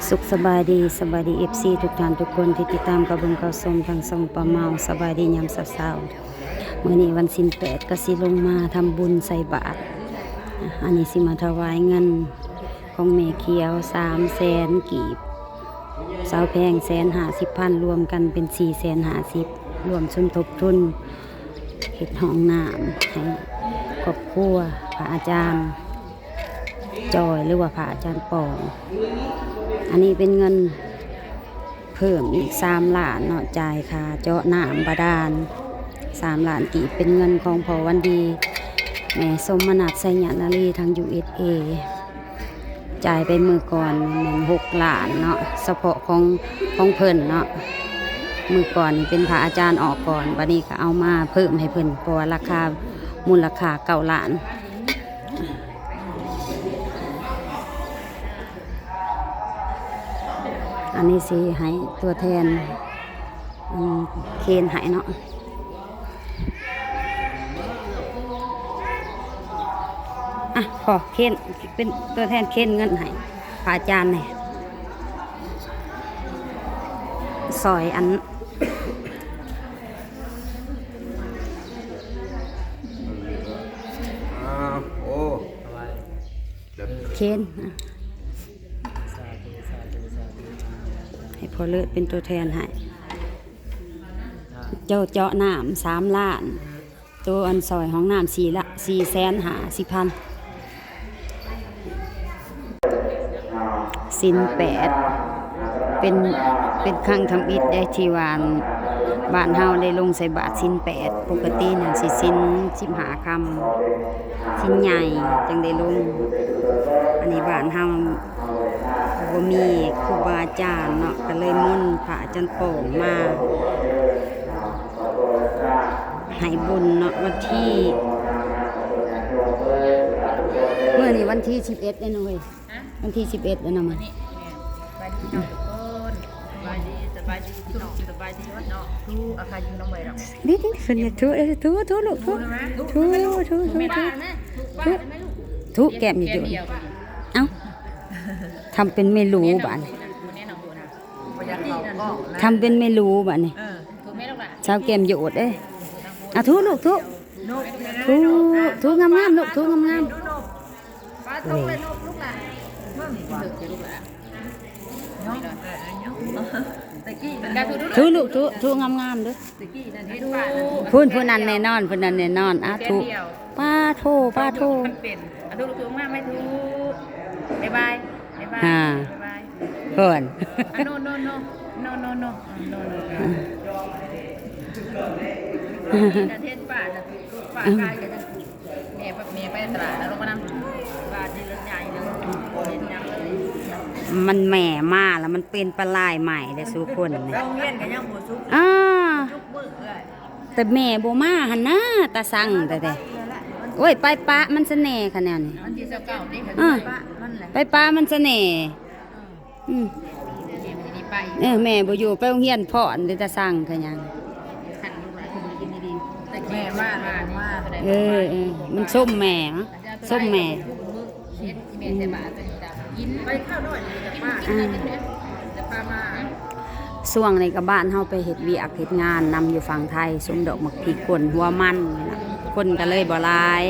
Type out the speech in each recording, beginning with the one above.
ສຸກສະບາຍດີ, ສະບາຍດີ ເອັຟຊີ ທຸກທ່ານທຸກຄົນທີ່ຕິດຕາມເຂົ້າເບິ່ງເຂົ້າຊົມທາງຊ່ອງປ້າເມົາ. ສະບາຍດີຍາມເຊົ້າໆ. ມື້ນີ້ວັນສິນແປດ ກໍຊິລົງມາທຳບຸນໃສ່ບາດ. ອັນນີ້ຊິມາຖວາຍເງິນຂອງແມ່ຂຽວ ສາມແສນກີບ, ສາວແພງ ແສນຫ້າສິບພັນ, ລວມກັນເປັນ ສີ່ແສນຫ້າສິບ, ລວມສົມທົບທຶນເຮັດຫ້ອງນ້ຳໃຫ້ຄອບຄົວພະອາຈານ ຈອຍ ຫຼືວ່າພະອາຈານປອງ. ອັນນີ້ເປັນເງິນເພີ່ມອີກສາມລ້ານເນາະ, ຈ່າຍຄ່າເຈາະນ້ຳບາດານສາມລ້ານກີບ, ເປັນເງິນຂອງພໍ່ວັນດີ ແມ່ສົມມະນັດ ໄຊຍະນາລີ ທາງ ຢູເອສເອ ຈ່າຍໄປມື້ກ່ອນແມ່ນຫົກລ້ານເນາະ, ສະເພາະຂອງ ຂອງເພິ່ນເນາະ, ມື້ກ່ອນນີ້ເປັນພະອາຈານອອກກ່ອນ, ບັດນີ້ກໍເອົາມາເພີ່ມໃຫ້ເພິ່ນ ເພາະວ່າລາຄາ ມູນລະຄ່າເກົ້າລ້ານ. ອັນນີ້ຊິໃຫ້ຕົວແທນ ອັນ ເຄນໃຫ້ເນາະ. ອ່ະ ຂໍເຄນ ເປັນຕົວແທນເຄນເງິນໃຫ້ພະອາຈານແດ່ ຊ່ອຍອັນ ອ້າວ ໂອ້ ເຄນ ໃຫ້ພໍ່ເລີດເປັນຕົວແທນໃຫ້ ເຈົ້າເຈາະນ້ຳສາມລ້ານ, ໂຕອັນຊ່ອຍຫ້ອງນ້ຳສີ່ລະ ສີ່ແສນຫ້າສິບພັນ. ສິນແປດ ເປັນ ເປັນຄັ້ງທຳອິດເດ້ ທີ່ວ່າບ້ານເຮົາໄດ້ລົງໃສ່ບາດສິນແປດ, ປົກກະຕິນັ້ນຊິສິນສິບຫ້າຄ່ຳ ສິນໃຫຍ່ຈັ່ງໄດ້ລົງ. ອັນນີ້ບ້ານເຮົາບໍ່ມີຄູບາອາຈານເນາະ, ກໍເລີຍມົນພະອາຈານປອງມາໃຫ້ບຸນເນາະ. ວັນທີ ມື້ນີ້ວັນທີສິບເອັດເດ້ນ້ອງເອີຍ. ຮະ? ວັນທີສິບເອັດແລ້ວນະ ມື້ນີ້. ແມ່ນ. ສະບາຍດີເຈົ້າທຸກຄົນ. ສະບາຍດີ ສະບາຍດີພີ່ນ້ອງ ສະບາຍດີເນາະ. ທຸ ອາຄາຢູ່ນຳໄວ້ດອກ. ນີ້ໆ ເພິ່ນຢາກທຸ ເອີ ທຸ ທຸລູກ ທຸ ທຸ ທຸ ທຸ ທຸ ທຸແກ້ມຢູ່. ເອົ້າ ທຳເປັນແມ່ຫຼູບາດນີ້ ທຳເປັນແມ່ຫຼູບາດນີ້. ເອີ ທຸແມ່ລູກຫຼານ ສາວແກ້ມໂຢດເອີຍ. ອ່ະ ທຸລູກ ທຸ ທຸ ທຸງາມໆລູກ ທຸງາມໆ. ປາຕົກເລີຍລູກ ລູກຫຼານ ເບິ່ງ ເບິ່ງເດີລູກຫຼານ ເນາະ. ຕະກີ້ ທຸລູກ ທຸ ທຸງາມໆເດີ. ຕະກີ້ນັ້ນເຫັນປານັ້ນ ພຸ້ນ ຜູ້ນັ້ນແນ່ນອນ ຜູ້ນັ້ນແນ່ນອນ. ອ່າ ທຸ ປາໂທ ປາໂທ ມັນເປັນ. ອ່າ ທຸລູກ ທຸງາມໄວ້ ທຸ ບາຍບາຍ ບາຍບາຍ ອ່າ ບາຍບາຍ ເພິ່ນ ອ່າ ໂນ ໂນ ໂນ ໂນ ໂນ ໂນ ໂນ ໂນ ໂນ ເຫັນປາ ປາກາຍກັນ. ແມ່ ແມ່ໄປຕະຫຼາດແລ້ວ ລົງມານຳ ບາດນີ້ລົດໃຫຍ່ເລີຍ ບໍ່ເຫັນຫຍັງເລີຍ. ມັນແມ່ມາແລ້ວ ມັນເປັນປາລາຍໃໝ່ເດ້ສູ່ຄົນນີ້. ໂຮງຮຽນກໍຍັງບໍ່ສຸກ ອ່າ ທຸກມື້ເອື້ອຍ. ແຕ່ແມ່ບໍ່ມາຫັ້ນນາ ຕາສັງແທ້ໆ. ໂອ້ຍ ໄປປະມັນຊະແນ່ ຄັນແນວນີ້ ວັນທີຊາວເກົ້ານີ້ ອ່າ ໄປປະມັນແຫຼະ ໄປປະມັນຊະແນ່. ອືມ ເອີ ແມ່ບໍ່ຢູ່ ໄປໂຮງຮຽນພ້ອມ ເປັນຕາສັງຄືຫຍັງ. ແມ່ມາ ແມ່ມາ ເອີ ເອີ ມັນຊົມແມ່ ຊົມແມ່. ອືມ ໄປເຂົ້ານ້ອຍ ອ່າ ຊ່ວງນີ້ກໍບ້ານເຮົາໄປເຮັດວຽກເຮັດງານນຳຢູ່ຝັ່ງໄທ ສຸມດອກໝາກພິກ ກົນຫົວມັນ ຄົນກໍເລີຍບໍ່ຫຼາຍ.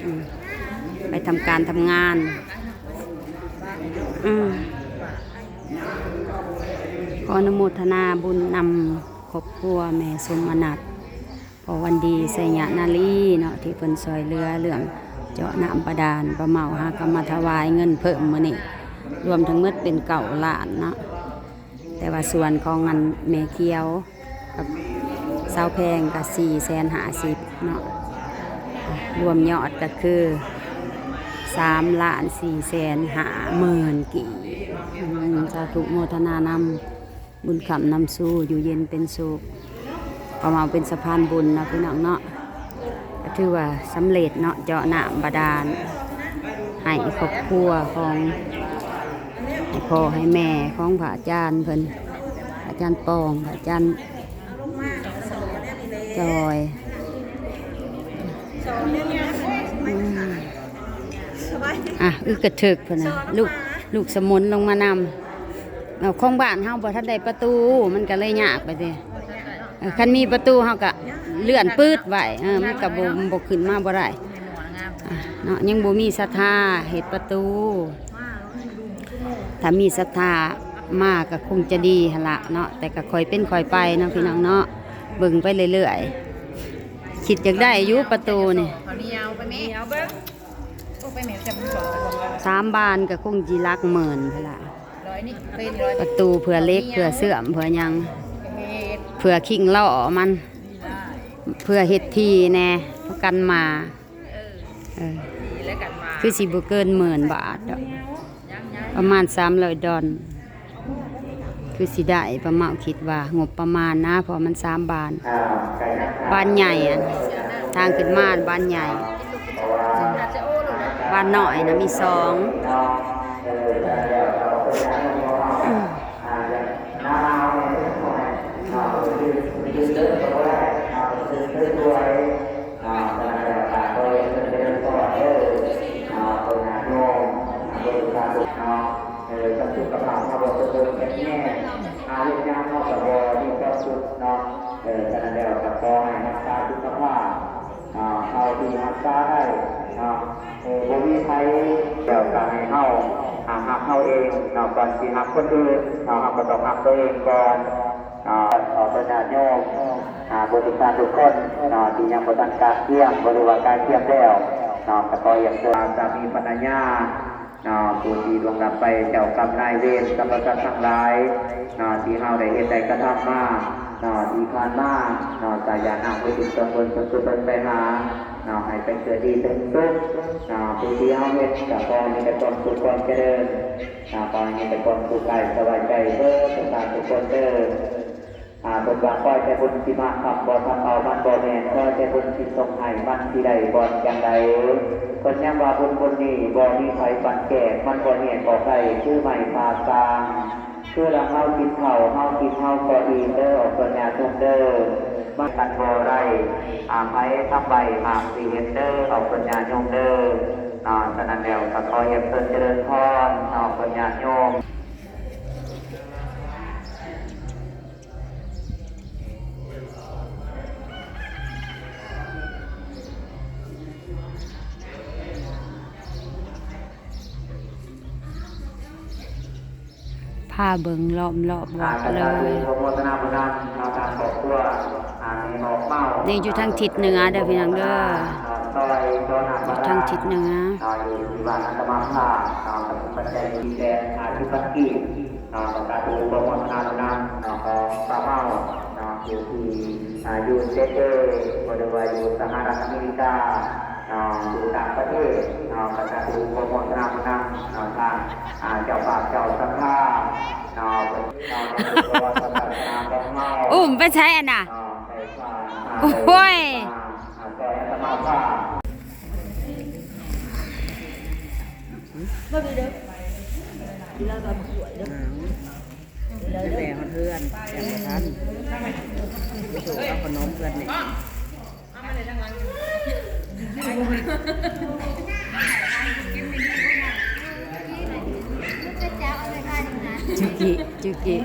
ອືມ ໄປທຳການທຳງານ. ອືມ ຂໍອະນຸໂມທະນາບຸນນຳຄອບຄົວແມ່ສົມມະນັດ ພໍ່ວັນດີ ໄຊຍະນາລີເນາະ ທີ່ເພິ່ນຊ່ອຍເຫຼືອເລື່ອງເຈາະນ້ຳບາດານ. ປ້າເມົາຫາກໍມາຖວາຍເງິນເພີ່ມມື້ນີ້ ລວມທັງໝົດເປັນເກົ້າລ້ານເນາະ. ແຕ່ວ່າສ່ວນຂອງອັນແມ່ຂຽວກັບສາວແພງກໍສີ່ແສນຫ້າສິບເນາະ, ລວມຍອດກໍຄືສາມລ້ານສີ່ແສນຫ້າໝື່ນກີບ. ອືມ ສາທຸໂມທະນານຳ ບຸນຄ້ຳນຳຊູ ຢູ່ເຢັນເປັນສຸກ. ເອົາມາເປັນສະພານບຸນເນາະ ພີ່ນ້ອງເນາະ, ກໍຖືວ່າສຳເລັດເນາະ ເຈາະນ້ຳບາດານໃຫ້ຄອບຄົວຂອງ ໃຫ້ພໍ່ໃຫ້ແມ່ຂອງພະອາຈານເພິ່ນ ອາຈານປອງ ອາຈານຈອຍ. ອືມ ອ່ະ ອຶກກະເຖິກພຸ້ນນະລູກ. ລູກສະໝົນລົງມານຳ. ເອົາ ຂອງບ້ານເຮົາບໍ່ທັນໄດ້ປະຕູ ມັນກໍເລີຍຍາກໄປຕິ. ເອີ ຄັນມີປະຕູເຮົາກໍເລື່ອນປຶດໄວ້ ເອີ ມັນກໍບໍ່ ບໍ່ຂຶ້ນມາບໍ່ໄດ້ ອ່າ ເນາະ. ຍັງບໍ່ມີສັດທາເຮັດປະຕູ. ຖ້າມີສັດທາມາກໍຄົງຈະດີຫັ້ນລະເນາະ ແຕ່ກໍຄ່ອຍເປັນຄ່ອຍໄປເນາະ ພີ່ນ້ອງເນາະ ເບິ່ງໄປເລື້ອຍໆ. ຄິດຢາກໄດ້ຢູ່ປະຕູນີ້ ເອົາໜຽວໄປແມ່ ເອົາເບິ່ງ ໂອ້ ໄປແມ່ ສາມບານກໍຄົງຊິຫຼັກໝື່ນພຸ້ນລະ. ປະຕູເພື່ອເຫຼັກ ເພື່ອເຊື່ອມ ເພື່ອຫຍັງ ເພື່ອຄິງລໍ້ມັນ ເພື່ອເຮັດທີ່ແດ່ ປະກັນໝາ ເອີ ຄືຊິບໍ່ເກີນໝື່ນບາດດອກ ປະມານສາມຮ້ອຍດອນ ຄືຊິໄດ້. ປ້າເມົາຄິດວ່າງົບປະມານນະ ເພາະມັນສາມບານ ບານໃຫຍ່ ອັນທາງຂຶ້ນມາບານໃຫຍ່ ບານນ້ອຍນະມີສອງ. ເອີ ຄັນສຸຂະພາບເຮົາບໍ່ສົມບູນແຂງແຮງ ອາ ເຮັດຫຍັງເຮົາກໍບໍ່ມີຄວາມສຸກເນາະ. ເອີ ສະນັ້ນແລ້ວກໍຂໍໃຫ້ຮັກສາສຸຂະພາບ ອາ ເທົ່າທີ່ຮັກສາໄດ້ເນາະ. ເອີ ບໍ່ມີໃຜ ແລ້ວກໍໃຫ້ເຮົາ ອາ ຮັກເຮົາເອງເນາະ. ກ່ອນຊິຮັກຄົນອື່ນເນາະ ເຮົາກໍຕ້ອງຮັກຕົວເອງກ່ອນ. ອາ ຂໍເຊີນຍາດໂຍມ ອາ ຜູ້ທີ່ມາທຸກຄົນເນາະ ທີ່ຍັງບໍ່ທັນກະກຽມ ບໍ່ຮູ້ວ່າກະກຽມແລ້ວເນາະ ກໍຂໍຮຽນເຊີນສາມີພັນລະຍາເນາະ ຜູ້ທີ່ລ່ວງລັບໄປ ເຈົ້າກຳນາຍເວນ ສັບພະສັດທັງຫຼາຍເນາະ ທີ່ເຮົາໄດ້ເຮັດໄດ້ກະທຳມາເນາະ ທີ່ຜ່ານມາເນາະ ກໍຢາກນຳອຸທິດສ່ວນບຸນສ່ວນກຸສົນໄປຫາເນາະ ໃຫ້ໄປເກີດດີເປັນສຸກເນາະ. ຜູ້ທີ່ເຮົາເຮັດກໍຂໍໃຫ້ມີແຕ່ຄວາມສຸກຄວາມຈະເລີນ ອ່າ ຂໍໃຫ້ມີແຕ່ຄວາມສຸກກາຍສະບາຍໃຈເດີ ທຸກທ່ານທຸກຄົນເດີ. ອ່າ ເພິ່ນວ່າ ຂໍໃຫ້ບຸນຊິມາຄຳບໍ່ທັນເອົາ ມັນບໍ່ແມ່ນ ຂໍໃຫ້ບຸນຊິສົ່ງໃຫ້ ມັນຊິໄດ້ບ່ອນຈັ່ງໃດ. ເພິ່ນຍັງວ່າ ບຸນບຸນນີ້ ບໍ່ມີໃຜປັນແຈກ ມັນບໍ່ແຍກອອກໄດ້ ຄືໄມ້ພາສາງ ຄືລະເຮົາກິນເຂົ້າ ເຮົາກິນເຮົາກໍອີ່ມເດີ ອອກຕົນຍາຊົມເດີ ມັນກັນບໍ່ໄດ້ ອ່າ ໃຜທຳໄວ້ຫ້າມຊິເຫັນເດີ ອອກຕົນຍາຊົມເດີເນາະ. ສະນັ້ນແລ້ວກໍຂໍຮຽນເຊີນຈະເລີນພອນເນາະ ເພິ່ນຍາດໂຍມ. ພາເບິ່ງລ້ອມລອບວັດເລີຍ. ອາ ສາທຸ ອະນຸໂມທະນາບຸນນຳເນາະ ທາງຄອບຄົວ ອາ ແມ່ອອກເມົາ ນີ້ຢູ່ທາງທິດເໜືອເດີພີ່ນ້ອງເດີ ອາ ຊ່ອຍໂຕນຳ ຢູ່ທາງທິດເໜືອ ອາ ຢູ່ທີ່ບ້ານອັດຕະມາພາບເນາະ ປັດໄຈສີ່ແສນຫ້າສິບພັນກີບ ເນາະ ສາທຸ ອະນຸໂມທະນາບຸນນຳເນາະ ຂອງປ້າເມົາເນາະ ຢູ່ທີ່ ອາ ຢູເອສເອ ບໍ່ໄດ້ວ່າຢູ່ສະຫະລັດອາເມລິກາເນາະ ຢູ່ຕ່າງປະເທດເນາະ ກໍສາທຸ ອະນຸໂມທະນາບຸນນຳເນາະ ທາງ ອາ ເຈົ້າພາບເຈົ້າສັດທາເນາະ ເນາະ ອຸ້ມ ໄປໃສອັນນ່ະ ເນາະ ໂອ້ຍ ອາ ຊ່ອຍອາດຕະມາພາບ. ແຕ່ຮອດເຮືອນ ແຕ່ບໍ່ທັນ ໄປໂທເອົາຂະໜົມເພື່ອນນີ້ ຈຸກິ ຈຸກິ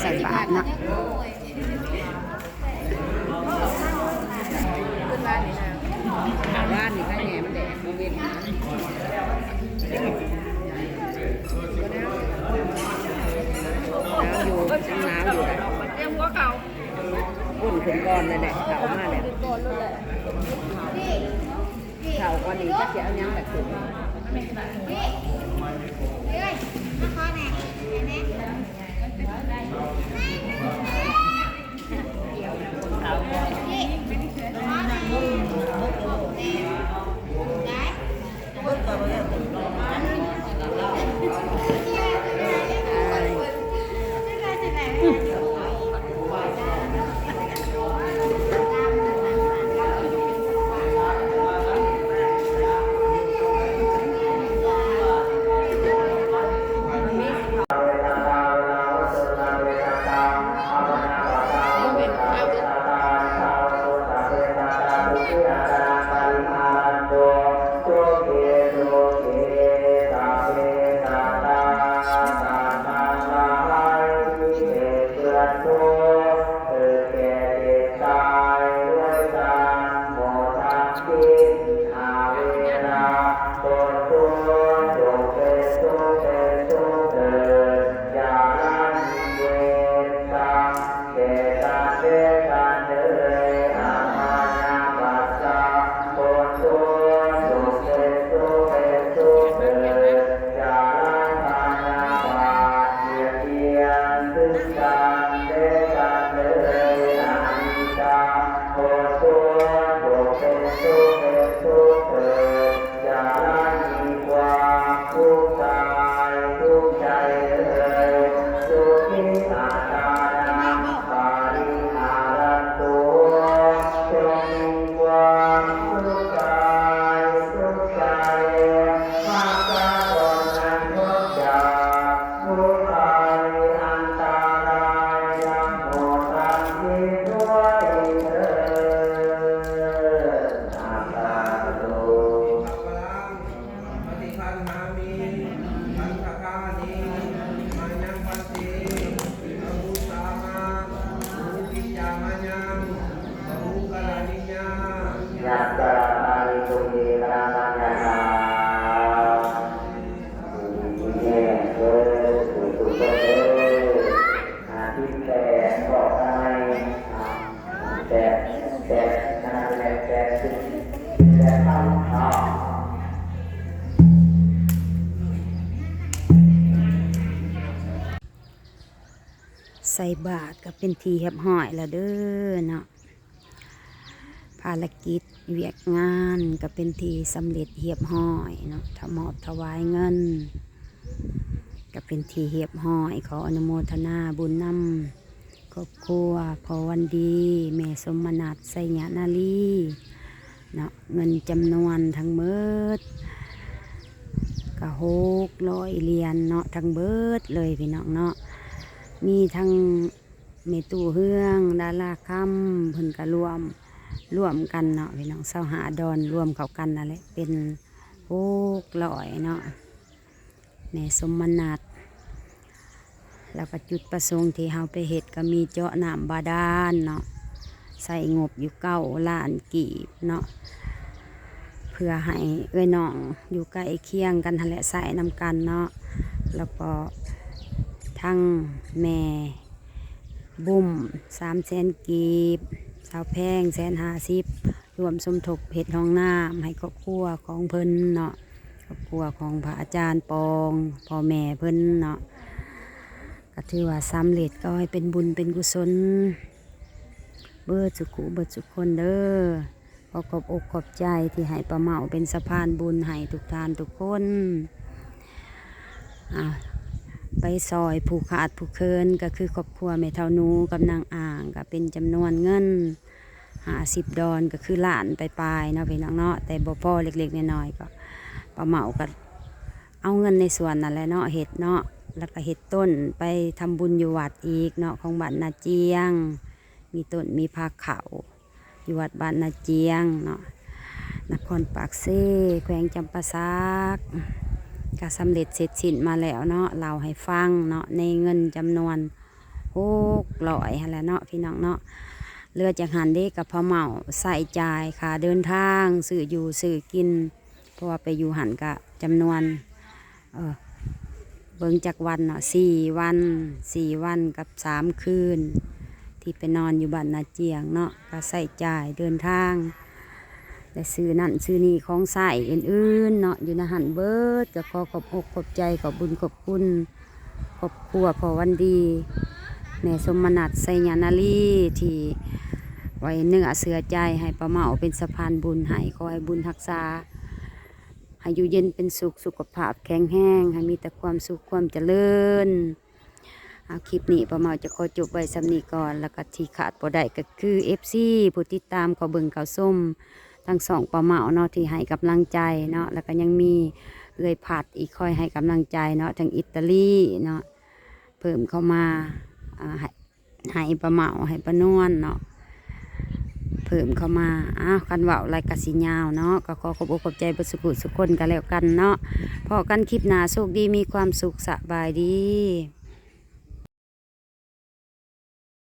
ໃສ່ບາດເນາະ. ວານນີ້ໃຄແນ່ ມັນແດດ ບໍ່ເວັນ ໜາວຢູ່ ຍັງໜາວຢູ່ ຕຽມຫົວເຂົ່າ ອຸ່ນຂຶ້ນກ່ອນແລ້ວແຫຼະ ເຂົ້າມາແລ້ວ ເຂົ້າກ່ອນນີ້ ຈັກຊິເອົາຫຍັງແບບຂຶ້ນ. ໃສ່ບາດກໍເປັນທີ່ຮຽບຮ້ອຍແລ້ວເດີເນາະ. ພາລະກິດວຽກງານກໍເປັນທີ່ສຳເລັດຮຽບຮ້ອຍເນາະ. ຖະ ມອບຖວາຍເງິນກໍເປັນທີ່ຮຽບຮ້ອຍ. ຂໍອະນຸໂມທະນາບຸນນຳຄອບຄົວພໍ່ວັນດີ ແມ່ສົມມະນັດ ໄຊຍະນາລີ ເນາະ. ເງິນຈຳນວນທັງເໝິດກໍຫົກຮ້ອຍຫຼຽນເນາະ ທັງເບີດເລີຍພີ່ນ້ອງເນາະ. ມີທັງແມ່ຕູ້ເຮືອງ ດາລາຄຳ ເພິ່ນກໍລວມ ລວມກັນເນາະພີ່ນ້ອງ ຊາວຫ້າດອນ ລວມເຂົ້າກັນນັ້ນແຫຼະ ເປັນຫົກຮ້ອຍເນາະ. ແມ່ສົມມະນັດ ແລ້ວກໍຈຸດປະສົງທີ່ເຮົາໄປເຮັດກໍມີເຈາະນ້ຳບາດານເນາະ ໃຊ້ງົບຢູ່ເກົ້າລ້ານກີບເນາະ ເພື່ອໃຫ້ເອື້ອຍນ້ອງຢູ່ໃກ້ຄຽງກັນຫັ້ນແຫຼະ ໃຊ້ນຳກັນເນາະ. ແລ້ວກໍທັງແມ່ບຸ້ມ ສາມແສນກີບ, ສາວແພງ ແສນຫ້າສິບ ຮ່ວມສົມທົບເຮັດຫ້ອງນ້ຳໃຫ້ຄອບຄົວຂອງເພິ່ນເນາະ ຄອບຄົວຂອງພະອາຈານປອງ ພໍ່ແມ່ເພິ່ນເນາະ. ກໍຖືວ່າສຳເລັດ ຂໍໃຫ້ເປັນບຸນເປັນກຸສົນເບິດສຸຂູເບິດສຸຄົນເດີ. ຂໍຂອບອົກຂອບໃຈທີ່ໃຫ້ປ້າເໝົາເປັນສະພານບຸນໃຫ້ທຸກທ່ານທຸກຄົນ. ອ່າ ໄປຊ່ອຍຜູ້ຂາດຜູ້ເຂີນ ກໍຄືຄອບຄົວແມ່ເຖົ້າໜູກັບນາງອ່າງ ກໍເປັນຈຳນວນເງິນ ຫ້າສິບດອນ ກໍຄືລ້ານປາຍໆເນາະ ພີ່ນ້ອງເນາະ. ແຕ່ບໍ່ພໍ ເລັກໆນ້ອຍໆ ກໍປ້າເໝົາກໍເອົາເງິນໃນສ່ວນນັ້ນແຫຼະເນາະ ເຮັດເນາະ. ແລ້ວກໍເຮັດຕົ້ນໄປທຳບຸນຢູ່ວັດອີກເນາະ ຂອງບ້ານນາຈຽງ ມີຕົ້ນມີພາເຂົ້າ ຢູ່ວັດບ້ານນາຈຽງເນາະ ນະຄອນປາກເຊ ແຂວງຈຳປາສັກ ກໍສຳເລັດເສັດສິ້ນມາແລ້ວເນາະ ເລົ່າໃຫ້ຟັງເນາະ ໃນເງິນຈຳນວນ ຫົກຮ້ອຍຫັ້ນແຫຼະເນາະ ພີ່ນ້ອງເນາະ. ເຫຼືອຈາກຫັ້ນເດ້ ກໍພໍ່ເໝົາໃຊ້ຈ່າຍຄ່າເດີນທາງ ຊື້ຢູ່ຊື້ກິນ ເພາະວ່າໄປຢູ່ຫັ້ນກະຈຳນວນ ເອີ ເບິ່ງຈັກວັນເນາະ ສີ່ວັນ ສີ່ວັນກັບສາມຄືນ ທີ່ໄປນອນຢູ່ບ້ານນາຈຽງເນາະ ກະໃຊ້ຈ່າຍເດີນທາງ ແລະ ຊື້ນັ້ນຊື້ນີ້ ຂອງໃຊ້ອື່ນໆເນາະ ຢູ່ໃນຫັ້ນເບີດ. ກໍຂໍຂອບອົກຂອບໃຈ ຂອບບຸນຂອບຄຸນ ຄອບຄົວພໍ່ວັນດີ ແມ່ສົມມະນັດ ໄຊຍະນາລີ ທີ່ໄວ້ເນື້ອເຊື່ອໃຈໃຫ້ປ້າເໝົາເປັນສະພານບຸນໃຫ້. ຂໍໃຫ້ບຸນຮັກສາ ໃຫ້ຢູ່ເຢັນເປັນສຸກ ສຸຂະພາບແຂງແຮງ ໃຫ້ມີແຕ່ຄວາມສຸກຄວາມຈະເລີນ. ເອົາ ຄລິບນີ້ປ້າເໝົາຈະຂໍຈົບໄວ້ສ່ຳນີ້ກ່ອນ ແລ້ວກໍທີ່ຂາດບໍ່ໄດ້ກໍຄື ເອັຟຊີ ຜູ້ຕິດຕາມເຂົ້າເບິ່ງເຂົ້າຊົມທາງຊ່ອງປ້າເໝົາເນາະ ທີ່ໃຫ້ກຳລັງໃຈເນາະ. ແລ້ວກໍຍັງມີເອື້ອຍພັດອີກ ຄອຍໃຫ້ກຳລັງໃຈເນາະ ທາງອິດຕາລີເນາະ ເພີ່ມເຂົ້າມາ ອ່າ ໃຫ້ ໃຫ້ປ້າເໝົາ ໃຫ້ປ້ານວນເນາະ ເພີ່ມເຂົ້າມາ. ອ້າວ ຄັນເວົ້າຫຼາຍກະຊິຍາວເນາະ ກໍຂໍຂອບອົກຂອບໃຈເບິດສຸຂູສຸຄົນກໍແລ້ວກັນເນາະ. ພໍ້ກັນຄລິບໜ້າ ໂຊກດີມີຄວາມສຸກ ສະບາຍດີ.